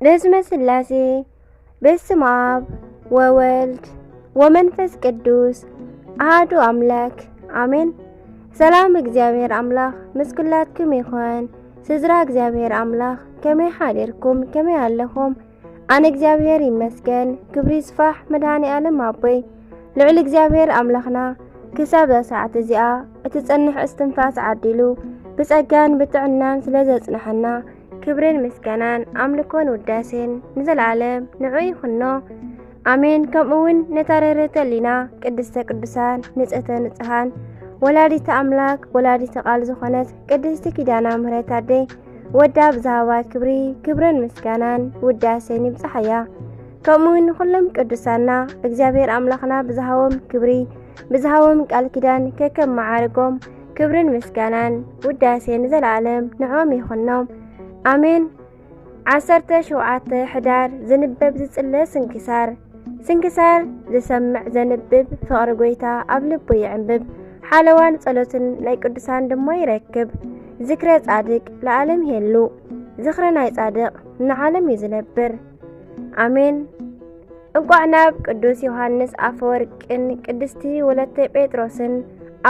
በስመ ስላሴ፣ በስመ አብ ወወልድ ወመንፈስ ቅዱስ አሐዱ አምላክ አሜን። ሰላም እግዚኣብሔር ኣምላኽ ምስ ኩላትኩም ይኹን። ስድራ እግዚኣብሔር ኣምላኽ ከመይ ሓዲርኩም? ከመይ ኣለኹም? ኣነ እግዚኣብሔር ይመስገን፣ ክብሪ ይስፋሕ መድኃኔ ዓለም ኣቦይ። ልዑል እግዚኣብሔር ኣምላኽና ክሳብ እዛ ሰዓት እዚኣ እትጸንሕ እስትንፋስ ዓዲሉ ብጸጋን ብጥዕናን ስለ ዘጽንሐና ክብርን ምስጋናን ኣምልኮን ውዳሴን ንዘለዓለም ንዑ ይኹኖ። ኣሜን። ከምኡ እውን ነታ ርህርህተ ህሊና ቅድስተ ቅዱሳን ንጽህተ ንጽሃን ወላዲተ ኣምላክ ወላዲተ ቃል ዝኾነት ቅድስቲ ኪዳነ ምሕረት ኣደይ ወዳ ብዝሃባ ክብሪ ክብርን ምስጋናን ውዳሴን ይብጽሓያ። ከምኡ እውን ንኹሎም ቅዱሳና እግዚኣብሔር ኣምላኽና ብዝሃቦም ክብሪ ብዝሃቦም ቃል ኪዳን ከከም መዓርጎም ክብርን ምስጋናን ውዳሴን ንዘለዓለም ንዕኦም ይኹኖም። ኣሜን። ዓሰርተ ሸውዓተ ሕዳር ዝንበብ ዝጽለ ስንክሳር። ስንክሳር ዝሰምዕ ዘንብብ ፍቕሪ ጐይታ ኣብ ልቡ ይዕንብብ። ሓለዋን ጸሎትን ናይ ቅዱሳን ድማ ይረክብ። ዝክረ ጻድቅ ለዓለም ይሄሉ። ዝኽሪ ናይ ጻድቕ ንዓለም እዩ ዝነብር። ኣሜን። እንቋዕ ናብ ቅዱስ ዮሃንስ ኣፈወርቅን ቅድስቲ ወለተ ጴጥሮስን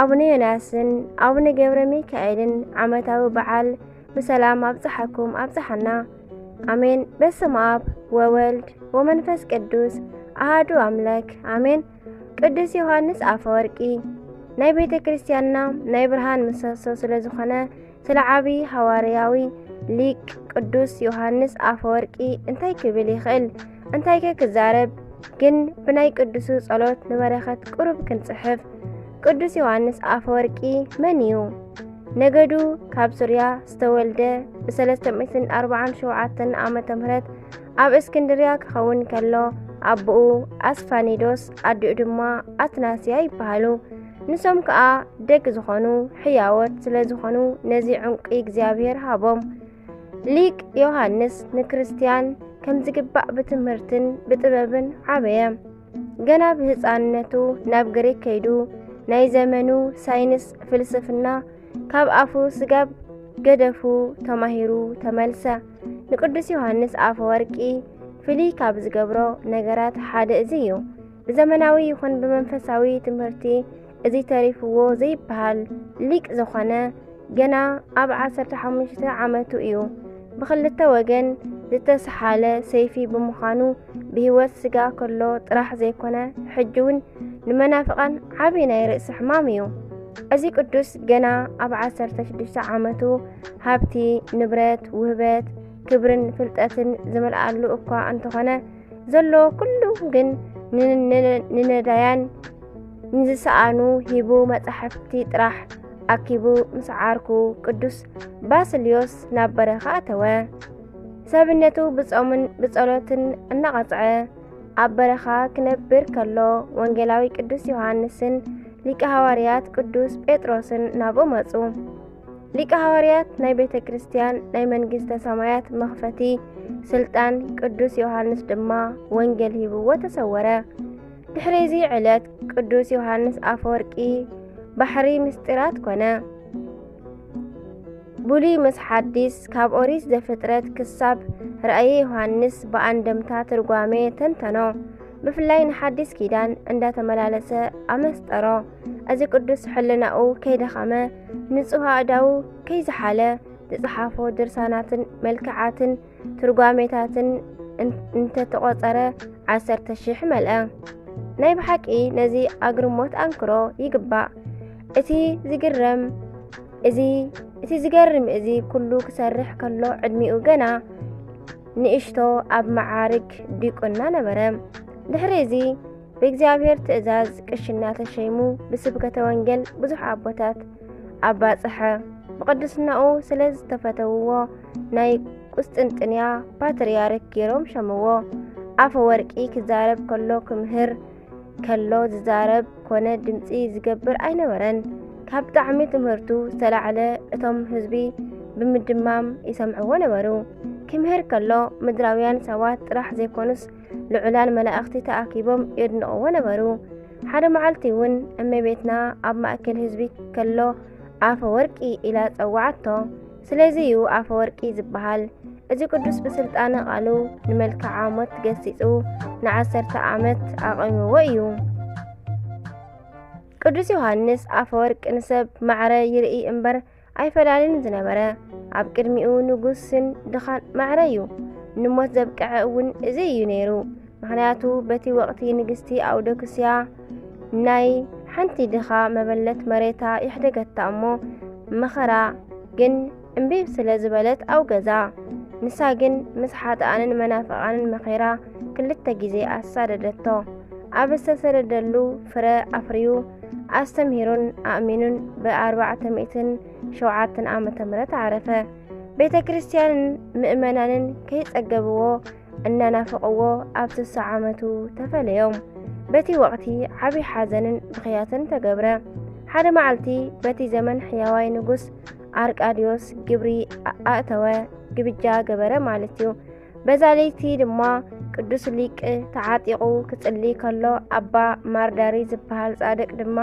ኣቡነ ዮናስን ኣቡነ ገብረ ሚካኤልን ዓመታዊ በዓል ብሰላም ኣብጽሓኩም ኣብጽሓና። ኣሜን። በስመ ኣብ ወወልድ ወመንፈስ ቅዱስ ኣሃዱ ኣምላክ ኣሜን። ቅዱስ ዮሃንስ ኣፈወርቂ ናይ ቤተ ክርስቲያንና ናይ ብርሃን ምሰሶ ስለ ዝኾነ፣ ስለ ዓቢ ሃዋርያዊ ሊቅ ቅዱስ ዮሃንስ ኣፈወርቂ እንታይ ክብል ይኽእል? እንታይከ ክዛረብ? ግን ብናይ ቅዱሱ ጸሎት ንበረኸት ቁሩብ ክንጽሕፍ። ቅዱስ ዮሃንስ ኣፈወርቂ መን እዩ? ነገዱ ካብ ሱርያ ዝተወልደ ብ ሰለስተ ሚእትን ኣርባዓን ሸውዓተን ዓመተ ምህረት ኣብ እስክንድርያ ክኸውን ከሎ፣ ኣቦኡ ኣስፋኒዶስ ኣዲኡ ድማ ኣትናስያ ይበሃሉ። ንሶም ከኣ ደግ ዝኾኑ ሕያዎት ስለ ዝኾኑ ነዚ ዕንቁ እግዚኣብሔር ሃቦም። ሊቅ ዮሃንስ ንክርስትያን ከም ዝግባእ ብትምህርትን ብጥበብን ዓበየ። ገና ብህፃንነቱ ናብ ግሪክ ከይዱ ናይ ዘመኑ ሳይንስ ፍልስፍና ካብ ኣፉ ስጋብ ገደፉ ተማሂሩ ተመልሰ። ንቅዱስ ዮሃንስ ኣፈወርቂ ፍልይ ካብ ዝገብሮ ነገራት ሓደ እዚ እዩ። ብዘመናዊ ይኹን ብመንፈሳዊ ትምህርቲ እዚ ተሪፍዎ ዘይበሃል ሊቅ ዝኾነ ገና ኣብ ዓሰርተ ሓሙሽተ ዓመቱ እዩ ብኽልተ ወገን ዝተስሓለ ሰይፊ ብምዃኑ ብህይወት ስጋ ከሎ ጥራሕ ዘይኮነ ሕጂ እውን ንመናፍቓን ዓቢ ናይ ርእሲ ሕማም እዩ። እዚ ቅዱስ ገና ኣብ ዓሰርተ ሽዱሽተ ዓመቱ ሃብቲ፣ ንብረት፣ ውህበት፣ ክብርን ፍልጠትን ዝመልኣሉ እኳ እንተኾነ፣ ዘሎ ኩሉ ግን ን-፣ ን-፣ ንነዳያን ንዝሰኣኑ ሂቡ መጻሕፍቲ ጥራሕ ኣኪቡ ምስ ዓርኩ ቅዱስ ባስልዮስ ናብ በረኻ ኣተወ። ሰብነቱ ብጾምን ብጸሎትን እናቐጽዐ ኣብ በረኻ ክነብር ከሎ፣ ወንጌላዊ ቅዱስ ዮሃንስን ሊቀ ሃዋርያት ቅዱስ ጴጥሮስን ናብኡ መጹ። ሊቀ ሃዋርያት ናይ ቤተ ክርስቲያን ናይ መንግስተ ሰማያት መኽፈቲ ስልጣን ቅዱስ ዮሃንስ ድማ ወንጌል ሂብዎ ተሰወረ። ድሕሪ እዚ ዕለት ቅዱስ ዮሃንስ ኣፈወርቂ ባሕሪ ምስጢራት ኮነ። ብሉይ ምስ ሓዲስ፣ ካብ ኦሪት ዘፍጥረት ክሳብ ራእየ ዮሃንስ ብኣንደምታ ትርጓሜ ተንተኖ። ብፍላይ ንሓዲስ ኪዳን እንዳተመላለሰ ኣመስጠሮ። እዚ ቅዱስ ሕልናኡ ከይደኸመ፣ ንጹህ ኣእዳዉ ከይዝሓለ፣ ዝጸሓፎ ድርሳናትን መልክዓትን ትርጓሜታትን እን-፣ እንተተቖጸረ ዓሰርተ ሽሕ መልአ። ናይ ብሓቂ ነዚ ኣግርሞት ኣንክሮ ይግባእ። እቲ ዝግረም እዚ፣ እቲ ዝገርም እዚ ኩሉ ክሰርሕ ከሎ ዕድሚኡ ገና ንእሽቶ ኣብ መዓርግ ዲቁና ነበረ። ድሕሪ እዚ ብእግዚኣብሔር ትእዛዝ ቅሽና ተሸይሙ ብስብከተ ወንጌል ብዙሕ ኣቦታት ኣባጽሐ። ብቅድስናኡ ስለ ዝተፈተውዎ ናይ ቁስጥንጥንያ ፓትርያርክ ገይሮም ሸምዎ። ኣፈ ወርቂ ክዛረብ ከሎ ክምህር ከሎ ዝዛረብ ኮነ ድምጺ ዝገብር ኣይነበረን። ካብ ጣዕሚ ትምህርቱ ዝተላዕለ እቶም ህዝቢ ብምድማም ይሰምዕዎ ነበሩ። ክምህር ከሎ ምድራውያን ሰባት ጥራሕ ዘይኮኑስ ልዑላን መላእኽቲ ተኣኪቦም የድንቕዎ ነበሩ። ሓደ መዓልቲ እውን እመቤትና ኣብ ማእከል ህዝቢ ከሎ ኣፈ ወርቂ ኢላ ጸውዓቶ። ስለዚ እዩ ኣፈ ወርቂ ዝበሃል። እዚ ቅዱስ ብስልጣነ ቃሉ ንመልክዓ ሞት ገሲጹ ንዓሰርተ ዓመት ኣቐሚዎ እዩ። ቅዱስ ዮሃንስ ኣፈወርቅ ንሰብ ማዕረ ይርኢ እምበር ኣይፈላልን ዝነበረ፣ ኣብ ቅድሚኡ ንጉስን ድኻን ማዕረ እዩ። ንሞት ዘብቅዐ እውን እዚ እዩ ነይሩ። ምኽንያቱ በቲ ወቕቲ ንግስቲ ኣውዶክስያ ናይ ሓንቲ ድኻ መበለት መሬታ የሕደገታ እሞ፣ መኸራ ግን እምቢ ስለ ዝበለት ኣውገዛ። ንሳ ግን ምስ ሓጥኣንን መናፍቓንን መኺራ ክልተ ግዜ ኣሳደደቶ። ኣብ ዝተሰደደሉ ፍረ ኣፍርዩ ኣስተምሂሩን ኣእሚኑን ብ ኣርባዕተ ሚእትን ሸውዓተን ዓመተ ምህረት ዓረፈ። ቤተ ክርስቲያንን ምእመናንን ከይጸገብዎ እናናፈቕዎ ኣብ ስሳ ዓመቱ ተፈለዮም። በቲ ወቕቲ ዓቢ ሓዘንን ብኽያትን ተገብረ። ሓደ መዓልቲ በቲ ዘመን ሕያዋይ ንጉስ ኣርቃድዮስ ግብሪ ኣእተወ፣ ግብጃ ገበረ ማለት እዩ። በዛ ለይቲ ድማ ቅዱስ ሊቅ ተዓጢቑ ክጽሊ ከሎ ኣባ ማርዳሪ ዝበሃል ጻድቅ ድማ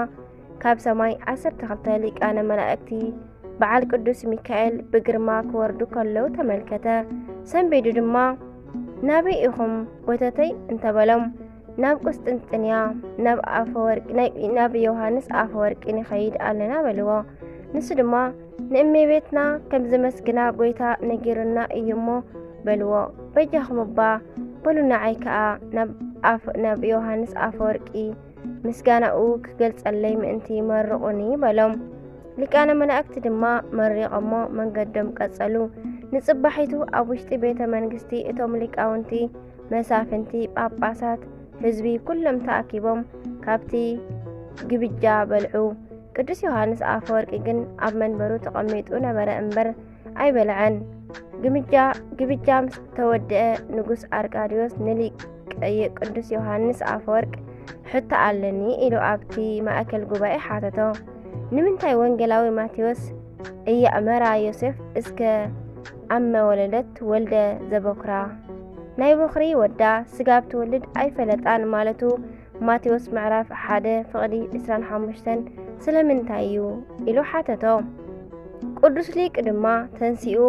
ካብ ሰማይ ዓሰርተ ክልተ ሊቃነ መላእክቲ በዓል ቅዱስ ሚካኤል ብግርማ ክወርዱ ከለዉ ተመልከተ። ሰንቢዱ ድማ ናበይ ኢኹም ወተተይ እንተበሎም ናብ ቁስጥንጥንያ ናብ ኣፈወርቂ ናይ ናብ ዮሃንስ ኣፈወርቂ ንኸይድ ኣለና በልዎ። ንሱ ድማ ንእመቤትና ከም ዘመስግና ጎይታ ነጊሩና እዩ እሞ በልዎ። በጃኹም እባ በሉ ንዓይ ከኣ ናብ ኣፍ ናብ ዮሃንስ ኣፈወርቂ ምስጋናኡ ክገልጸለይ ምእንቲ መርቑኒ በሎም። ሊቃነ መላእክቲ ድማ መሪቖሞ መንገዶም ቀጸሉ። ንጽባሒቱ ኣብ ውሽጢ ቤተ መንግስቲ እቶም ሊቃውንቲ፣ መሳፍንቲ፣ ጳጳሳት፣ ህዝቢ ኩሎም ተኣኪቦም ካብቲ ግብጃ በልዑ። ቅዱስ ዮሃንስ ኣፈወርቂ ግን ኣብ መንበሩ ተቐሚጡ ነበረ እምበር ኣይበልዐን። ግምጃ ግብጃ ምስ ተወደአ ንጉስ ኣርቃድዮስ ንሊቀ ቅዱስ ዮሃንስ ኣፈወርቅ ሕቶ ኣለኒ ኢሉ ኣብቲ ማእከል ጉባኤ ሓተቶ። ንምንታይ ወንጌላዊ ማቴዎስ እያእመራ ዮሴፍ እስከ ኣመ ወለደት ወልደ ዘበኩራ ናይ በኹሪ ወዳ ስጋብ ትወልድ ኣይፈለጣን ማለቱ ማቴዎስ ምዕራፍ ሓደ ፍቕዲ ዕስራን ሓሙሽተን ስለምንታይ እዩ ኢሉ ሓተቶ። ቅዱስ ሊቅ ድማ ተንሲኡ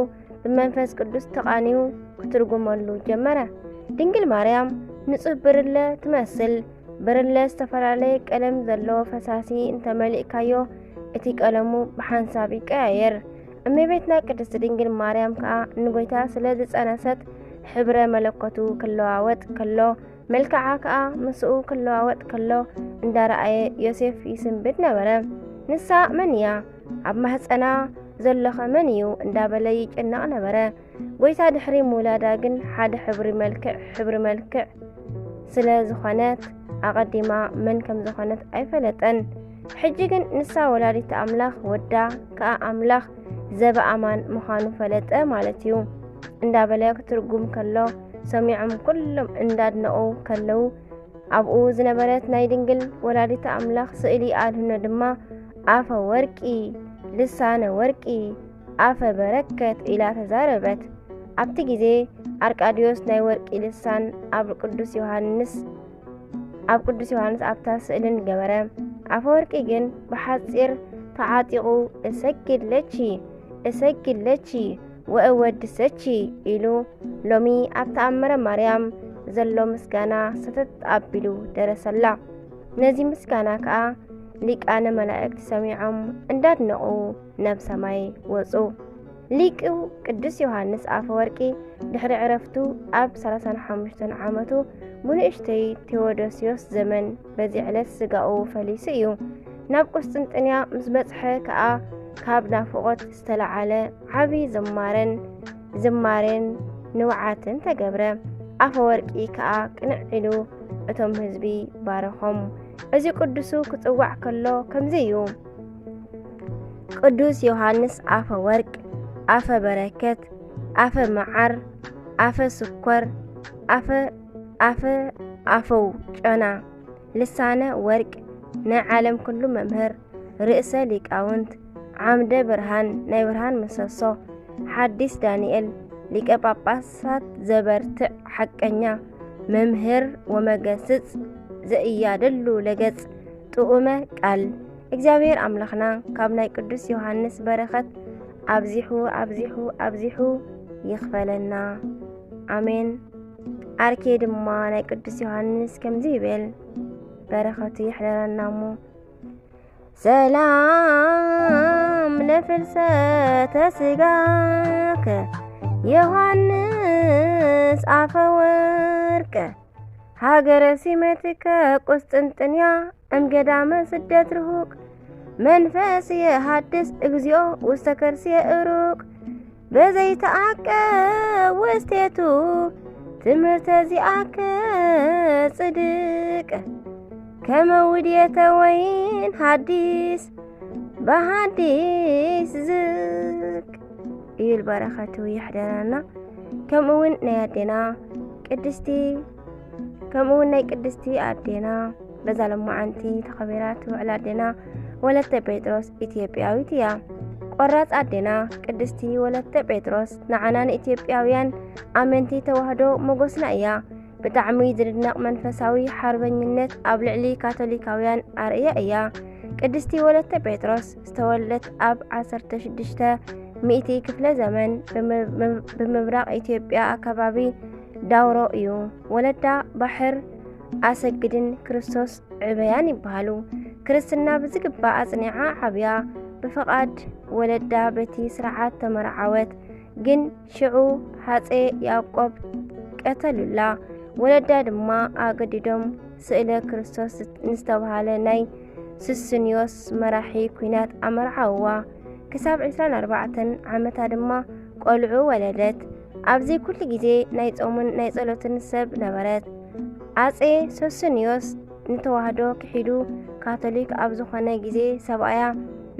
ብመንፈስ ቅዱስ ተቓንዩ ክትርጉመሉ ጀመረ። ድንግል ማርያም ንጹህ ብርለ ትመስል። ብርለ ዝተፈላለየ ቀለም ዘለዎ ፈሳሲ እንተመሊእካዮ እቲ ቀለሙ ብሓንሳብ ይቀያየር። እመቤትና ቅድስት ድንግል ማርያም ከኣ ንጎይታ ስለ ዝጸነሰት ሕብረ መለኮቱ ክለዋወጥ ከሎ መልክዓ ከኣ ምስኡ ክለዋወጥ ከሎ እንዳረኣየ ዮሴፍ ይስንብድ ነበረ። ንሳ መን እያ? ኣብ ማህጸና ዘሎኸ መን እዩ? እንዳበለ ይጭነቕ ነበረ። ጎይታ ድሕሪ ምውላዳ ግን ሓደ ሕብሪ መልክዕ ሕብሪ መልክዕ ስለ ዝኾነት ኣቐዲማ መን ከም ዝኾነት ኣይፈለጠን። ሕጂ ግን ንሳ ወላዲት ኣምላኽ ወዳ ከኣ ኣምላኽ ዘበኣማን ምዃኑ ፈለጠ ማለት እዩ እንዳበለ ክትርጉም ከሎ ሰሚዖም ኩሎም እንዳድነቑ ከለዉ ኣብኡ ዝነበረት ናይ ድንግል ወላዲት ኣምላኽ ስእሊ ኣድህኖ ድማ ኣፈ ወርቂ ልሳነ ወርቂ ኣፈ በረከት ኢላ ተዛረበት። ኣብቲ ግዜ ኣርቃድዮስ ናይ ወርቂ ልሳን ኣብ ቅዱስ ዮሃንስ ኣብ ቅዱስ ዮሃንስ ኣብታ ስእልን ገበረ። ኣፈወርቂ ግን ብሓጺር ተዓጢቑ እሰግድ ለቺ እሰግድ ለቺ ወእወድሰቺ ኢሉ ሎሚ ኣብ ተኣምረ ማርያም ዘሎ ምስጋና ሰተት ኣቢሉ ደረሰላ። ነዚ ምስጋና ከኣ ሊቃነ መላእክት ሰሚዖም እንዳድነቑ ናብ ሰማይ ወጹ። ሊቁ ቅዱስ ዮሃንስ ኣፈወርቂ ድሕሪ ዕረፍቱ ኣብ ሰላሳን ሓሙሽተን ዓመቱ ብንእሽተይ ቴዎዶስዮስ ዘመን በዚ ዕለት ስጋኡ ፈሊሱ እዩ። ናብ ቁስጥንጥንያ ምስ በጽሐ ከኣ ካብ ናፍቖት ዝተለዓለ ዓቢ ዝማረን ዝማሬን ንውዓትን ተገብረ። ኣፈወርቂ ከኣ ቅንዕ ኢሉ እቶም ህዝቢ ባረኾም። እዚ ቅዱሱ ክጽዋዕ ከሎ ከምዚ እዩ። ቅዱስ ዮሃንስ ኣፈ ወርቅ፣ ኣፈ በረከት፣ ኣፈ መዓር፣ ኣፈ ስኮር፣ ኣፈ ኣፈ ኣፈው ጨና፣ ልሳነ ወርቅ፣ ናይ ዓለም ኩሉ መምህር፣ ርእሰ ሊቃውንት፣ ዓምደ ብርሃን፣ ናይ ብርሃን ምሰሶ፣ ሓዲስ ዳንኤል፣ ሊቀ ጳጳሳት ዘበርትዕ ሓቀኛ መምህር ወመገስጽ ዘእያደሉ ለገጽ ጥዑመ ቃል እግዚኣብሔር ኣምላኽና ካብ ናይ ቅዱስ ዮሃንስ በረኸት ኣብዚሑ ኣብዚሑ ኣብዚሑ ይኽፈለና። ኣሜን። ኣርኬ ድማ ናይ ቅዱስ ዮሃንስ ከምዚ ይብል፣ በረኸቱ ይሕደረና እሞ፣ ሰላም ለፍልሰተ ስጋከ ዮሃንስ ኣፈወርቅ፣ ሃገረ ሲመትከ ቁስጥንጥንያ፣ እምገዳመ ስደት ርሁቅ፣ መንፈስ የሃድስ እግዚኦ ውስተ ከርስየ እሩቅ፣ በዘይተኣቀ ውስቴቱ ትምህርተ ዚኣከ ጽድቅ፣ ከመ ውድየተ ወይን ሃዲስ በሃዲስ ዝቅ ይብል፣ በረኸቱ ይሕደረና። ከምኡ እውን ናይ ኣዴና ቅድስቲ፣ ከምኡ እውን ናይ ቅድስቲ ኣዴና በዛ ለማዓንቲ ተኸቢራ ትውዕል ኣዴና ወለተ ጴጥሮስ ኢትዮጵያዊት እያ። ቆራጽ ኣዴና ቅድስቲ ወለተ ጴጥሮስ ንዓና ንኢትዮጵያውያን ኣመንቲ ተዋህዶ ሞጎስና እያ። ብጣዕሚ ዝድነቕ መንፈሳዊ ሓርበኝነት ኣብ ልዕሊ ካቶሊካውያን ኣርእያ እያ። ቅድስቲ ወለተ ጴጥሮስ ዝተወልደት ኣብ ዓሰርተ ሽዱሽተ ሚእቲ ክፍለ ዘመን ብምብራቕ ኢትዮጵያ ኣከባቢ ዳውሮ እዩ። ወለዳ ባሕር ኣሰግድን ክርስቶስ ዕበያን ይበሃሉ። ክርስትና ብዝግባእ ኣጽኒዓ ዓብያ። ብፍቓድ ወለዳ በቲ ስርዓት ተመርዓወት። ግን ሽዑ ሃጼ ያዕቆብ ቀተሉላ። ወለዳ ድማ ኣገዲዶም ስእለ ክርስቶስ ንዝተባህለ ናይ ሱስንዮስ መራሒ ኲናት ኣመርዓውዋ። ክሳብ ዕስራን ኣርባዕተን ዓመታ ድማ ቆልዑ ወለደት። ኣብዚ ኩሉ ግዜ ናይ ጾምን ናይ ጸሎትን ሰብ ነበረት። ኣጼ ሶስንዮስ ንተዋህዶ ክሒዱ ካቶሊክ ኣብ ዝኾነ ግዜ ሰብኣያ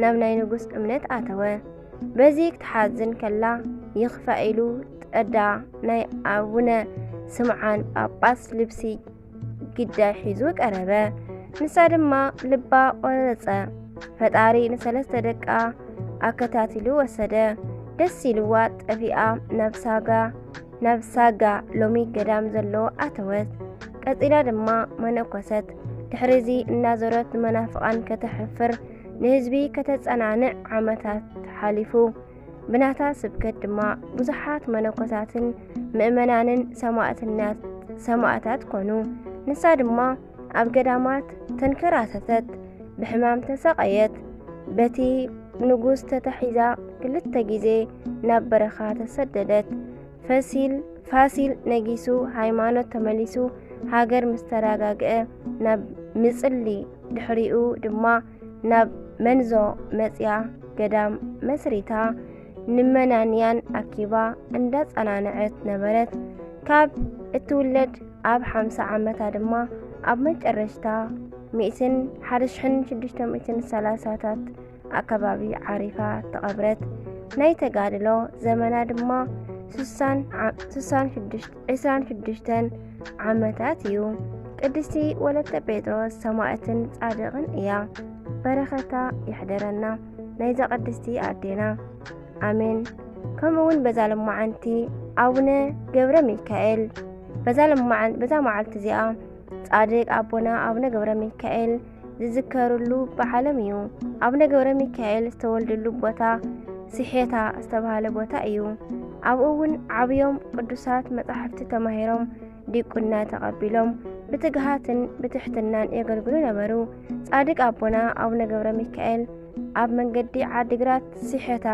ናብ ናይ ንጉስ እምነት ኣተወ። በዚ ክትሓዝን ከላ ይኽፋ ኢሉ ጠዳ ናይ ኣቡነ ስምዓን ጳጳስ ልብሲ ግዳይ ሒዙ ቀረበ። ንሳ ድማ ልባ ቆረጸ። ፈጣሪ ንሰለስተ ደቃ ኣከታቲሉ ወሰደ። ደስ ኢልዋ ጠፊኣ ናብ ሳጋ፣ ናብ ሳጋ ሎሚ ገዳም ዘሎ ኣተወት። ቀጺላ ድማ መነኮሰት። ድሕሪዚ እናዞረት ንመናፍቓን ከተሕፍር፣ ንህዝቢ ከተጸናንዕ ዓመታት ሓሊፉ። ብናታ ስብከት ድማ ብዙሓት መነኮሳትን ምእመናንን ሰማእትነት-፣ ሰማእታት ኮኑ። ንሳ ድማ ኣብ ገዳማት ተንከራተተት፣ ብሕማም ተሰቐየት። በቲ ንጉስ ተታሒዛ ክልተ ግዜ ናብ በረኻ ተሰደደት። ፈሲል፣ ፋሲል ነጊሱ፣ ሃይማኖት ተመሊሱ፣ ሃገር ምስ ተረጋግአ ናብ ምጽሊ፣ ድሕሪኡ ድማ ናብ መንዞ መጽያ ገዳም መስሪታ፣ ንመናንያን ኣኪባ እንዳጸናንዐት ነበረት። ካብ እትውለድ ኣብ ሓምሳ ዓመታ ድማ ኣብ መጨረሽታ ሚእትን፣ ሓደ ሽሕን ሽዱሽተ ሚእትን ሰላሳታት ኣከባቢ ዓሪፋ ተቐብረት። ናይ ተጋድሎ ዘመና ድማ ሱሳን ዓ-፣ ሱሳን ሽዱሽተ፣ ዕስራን ሽዱሽተን ዓመታት እዩ። ቅድስቲ ወለተ ጴጥሮስ ሰማዕትን ጻድቕን እያ። በረኸታ ይሕደረና ናይዛ ቅድስቲ ኣዴና። ኣሜን። ከምኡ እውን በዛ ለማዓንቲ ኣቡነ ገብረ ሚካኤል፣ በዛ ለማዓን-፣ በዛ መዓልቲ እዚኣ ጻድቅ ኣቦና ኣቡነ ገብረ ሚካኤል ዝዝከርሉ በዓሎም እዩ። ኣቡነ ገብረ ሚካኤል ዝተወልድሉ ቦታ ሲሔታ ዝተባህለ ቦታ እዩ። ኣብኡ እውን ዓብዮም ቅዱሳት መጻሕፍቲ ተማሂሮም ዲቁና ተቐቢሎም ብትግሃትን ብትሕትናን የገልግሉ ነበሩ። ጻድቅ ኣቦና ኣቡነ ገብረ ሚካኤል ኣብ መንገዲ ዓዲግራት ሲሔታ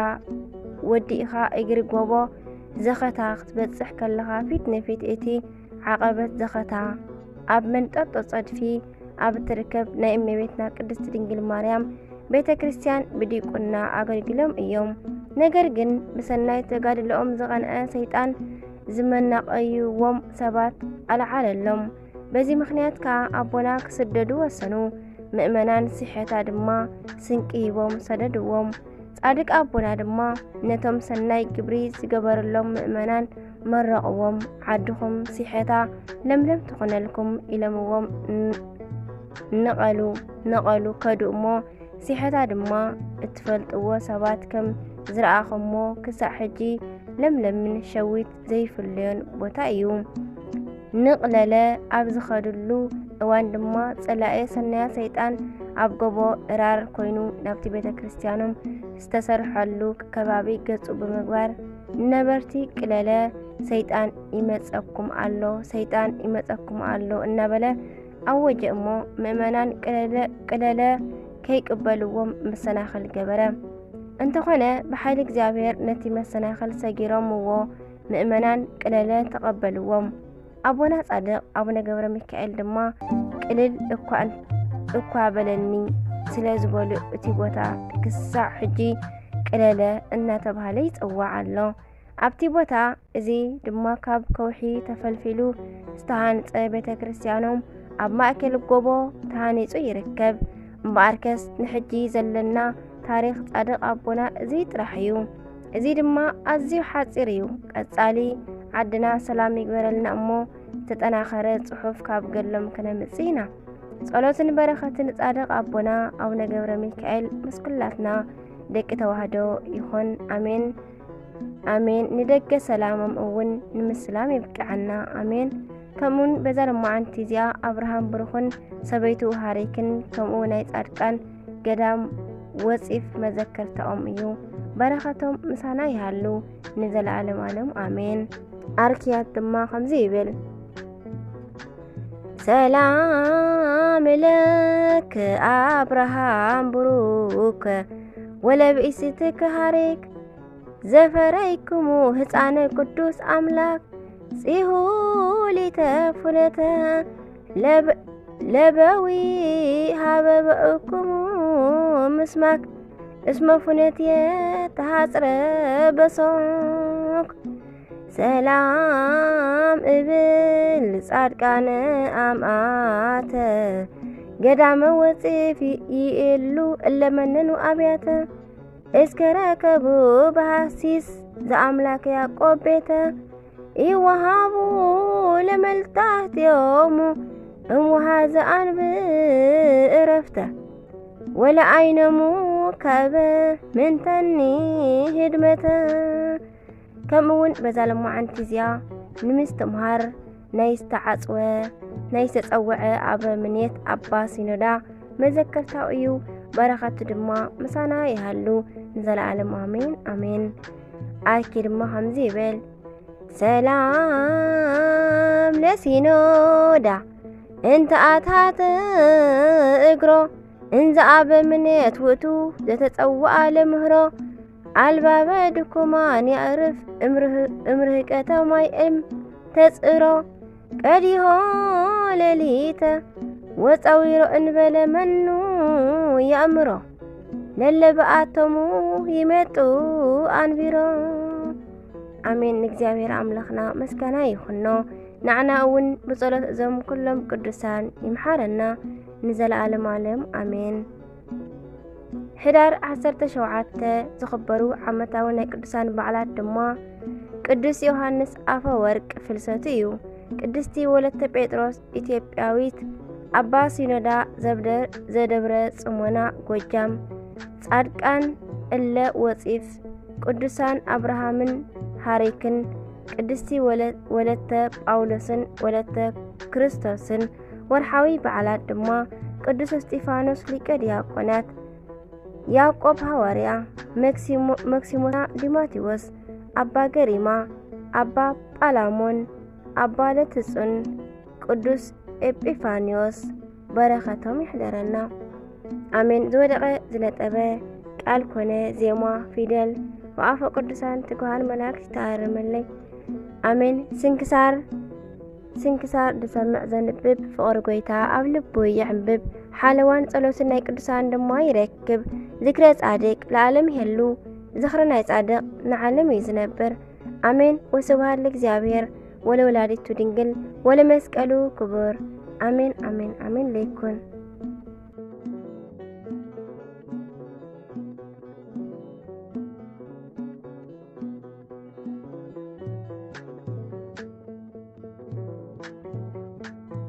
ወዲእኻ እግሪ ጎቦ ዘኸታ ክትበጽሕ ከለኻ ፊት ንፊት እቲ ዓቐበት ዘኸታ ኣብ መንጠጦ ጸድፊ ኣብ እትርከብ ናይ እመቤትና ቅድስቲ ድንግል ማርያም ቤተ ክርስቲያን ብዲቁና ኣገልጊሎም እዮም። ነገር ግን ብሰናይ ተጋድሎኦም ዝቐንዐ ሰይጣን ዝመናቐይዎም ሰባት ኣልዓለሎም። በዚ ምኽንያት ከኣ ኣቦና ክስደዱ ወሰኑ። ምእመናን ሲሔታ ድማ ስንቂ ሂቦም ሰደድዎም። ጻድቅ ኣቦና ድማ ነቶም ሰናይ ግብሪ ዝገበረሎም ምእመናን መረቕዎም። ዓድኹም ሲሔታ ለምለም ትኹነልኩም ኢሎምዎም ን-፣ ንቐሉ፣ ንቐሉ ከዱ እሞ ሲሔታ ድማ እትፈልጥዎ ሰባት ከም ዝረኣኹሞ ክሳዕ ሕጂ ለምለምን ሸዊት ዘይፍለዮን ቦታ እዩ። ንቕለለ ኣብ ዝኸድሉ እዋን ድማ ጸላኤ ሰናያ ሰይጣን ኣብ ጎቦ እራር ኮይኑ ናብቲ ቤተ ክርስቲያኖም ዝተሰርሐሉ ከባቢ ገጹ ብምግባር ነበርቲ ቅለለ፣ ሰይጣን ይመጸኩም ኣሎ፣ ሰይጣን ይመጸኩም ኣሎ እናበለ ኣወጀ እሞ፣ ምእመናን ቅለለ፣ ቅለለ ከይቅበልዎም መሰናኽል ገበረ። እንተኾነ፣ ብሓይሊ እግዚኣብሔር ነቲ መሰናኽል ሰጊሮምዎ፣ ምእመናን ቅለለ ተቐበልዎም። ኣቦና ጻድቕ ኣቡነ ገብረ ሚካኤል ድማ፣ ቅልል እኳ እን-፣ እኳ በለኒ ስለ ዝበሉ፣ እቲ ቦታ ክሳዕ ሕጂ ቅለለ እናተባህለ ይጽዋዕ ኣሎ። ኣብቲ ቦታ እዚ ድማ ካብ ከውሒ ተፈልፊሉ ዝተሃንጸ ቤተ ክርስቲያኖም ኣብ ማእከል ጎቦ ተሃኒጹ ይርከብ። እምበኣርከስ ንሕጂ ዘለና ታሪኽ ጻድቕ ኣቦና እዚ ጥራሕ እዩ። እዚ ድማ ኣዝዩ ሓጺር እዩ። ቀጻሊ ዓድና ሰላም ይግበረልና እሞ ዝተጠናኸረ ጽሑፍ ካብ ገድሎም ክነምጽእ ኢና። ጸሎትን በረኸትን ጻድቕ ኣቦና ኣቡነ ገብረ ሚካኤል ምስ ኩላትና ደቂ ተዋህዶ ይኹን። ኣሜን። ኣሜን። ንደገ ሰላሞም እውን ንምስላም የብቅዓና። ኣሜን። ከምኡውን በዛ ሎማዓንቲ እዚኣ ኣብርሃም ብሩኽን ሰበይቱ ሃሪክን ከምኡ ናይ ጻድቃን ገዳም ወጺፍ መዘከርታኦም እዩ። በረኸቶም ምሳና ይሃሉ ንዘለዓለም ዓለም። ኣሜን። ኣርክያት ድማ ከምዚ ይብል። ሰላም ለክ ኣብርሃም ብሩክ ወለብኢስትክ ሃሪክ ዘፈረይክሙ ህፃነ ቅዱስ ኣምላክ ጽሁሊተ ፍነተ ለብ-፣ ለበዊ ሃበበእኩሙ ምስማክ እስመ ፍነትየ ተሃጽረ በሶክ። ሰላም እብል ጻድቃነ ኣምኣተ ገዳመ ወጽፍ ይእሉ እለመነኑ ኣብያተ እስከ ረከቡ ብሃሲስ ዘኣምላክ ያዕቆብ ቤተ ይወሃቡ ለመልታህትዮሙ እምውሃዘ ኣንብ እረፍተ ወለኣይነሙ ከበ ምንተኒ ህድመተ። ከምኡ እውን በዛ ለማዓንቲ እዚኣ ንምስትምሃር ናይ ዝተዓጽወ ናይ ዝተጸውዐ ኣበ ምኔት ኣባ ሲኖዳ መዘከርታኡ እዩ። በረኸቱ ድማ ምሳና ይሃሉ ንዘለዓለም ኣሜን ኣሜን። ኣርኪ ድማ ከምዚ ይብል። ሰላም ለሲኖዳ እንተ ኣትሃተ እግሮ እንዘ ኣበ ምኔት ውእቱ ዘተጸውኣ ለምህሮ ኣልባበ ድኩማን ያእርፍ እምርህ-፣ እምርህቀተ ማይ እም ተጽእሮ ቀዲሆ ሌሊተ ወፀዊሮ እንበለ መኑ የእምሮ ለለ ብኣቶሙ ይመጡ ኣንቢሮ። ኣሜን። ንእግዚኣብሔር ኣምላኽና መስጋና ይኹኖ። ንዓና እውን ብጸሎት እዞም ኩሎም ቅዱሳን ይምሓረና ንዘለዓለም ዓለም። ኣሜን። ሕዳር ዓሰርተ ሸውዓተ ዝኽበሩ ዓመታዊ ናይ ቅዱሳን በዓላት ድማ ቅዱስ ዮሃንስ ኣፈወርቅ ፍልሰቱ እዩ። ቅድስቲ ወለተ ጴጥሮስ ኢትዮጵያዊት፣ ኣባ ሲኖዳ ዘብደ-፣ ዘደብረ ጽሞና ጎጃም፣ ጻድቃን እለ ወጺፍ፣ ቅዱሳን ኣብርሃምን ሃሪክን፣ ቅድስቲ ወለ-፣ ወለተ ጳውሎስን ወለተ ክርስቶስን። ወርሓዊ በዓላት ድማ ቅዱስ እስጢፋኖስ ሊቀ ዲያቆናት፣ ያዕቆብ ሃዋርያ፣ መክሲሞ-፣ መክሲሞስ ዲማቴዎስ፣ ኣባ ገሪማ፣ ኣባ ጳላሞን፣ ኣባ ለትጹን፣ ቅዱስ ኤጲፋንዮስ በረኸቶም ይሕደረና። ኣሜን። ዝወደቐ ዝነጠበ ቃል ኮነ ዜማ፣ ፊደል፣ ወኣፈ ቅዱሳን ትጉሃን መላእክት ይተኣረመለይ። ኣሜን። ስንክሳር፣ ስንክሳር ዝሰምዕ ዘንብብ ፍቕሪ ጎይታ ኣብ ልቡ የዕንብብ። ሓለዋን ጸሎትን ናይ ቅዱሳን ድማ ይረክብ። ዝክረ ጻድቅ ለዓለም ይሄሉ። ዝኽሪ ናይ ጻድቅ ንዓለም እዩ ዝነብር። ኣሜን። ወስብሐት ለእግዚኣብሔር ወለወላዲቱ ድንግል ወለመስቀሉ ክቡር። ኣሜን፣ ኣሜን፣ ኣሜን ለይኩን።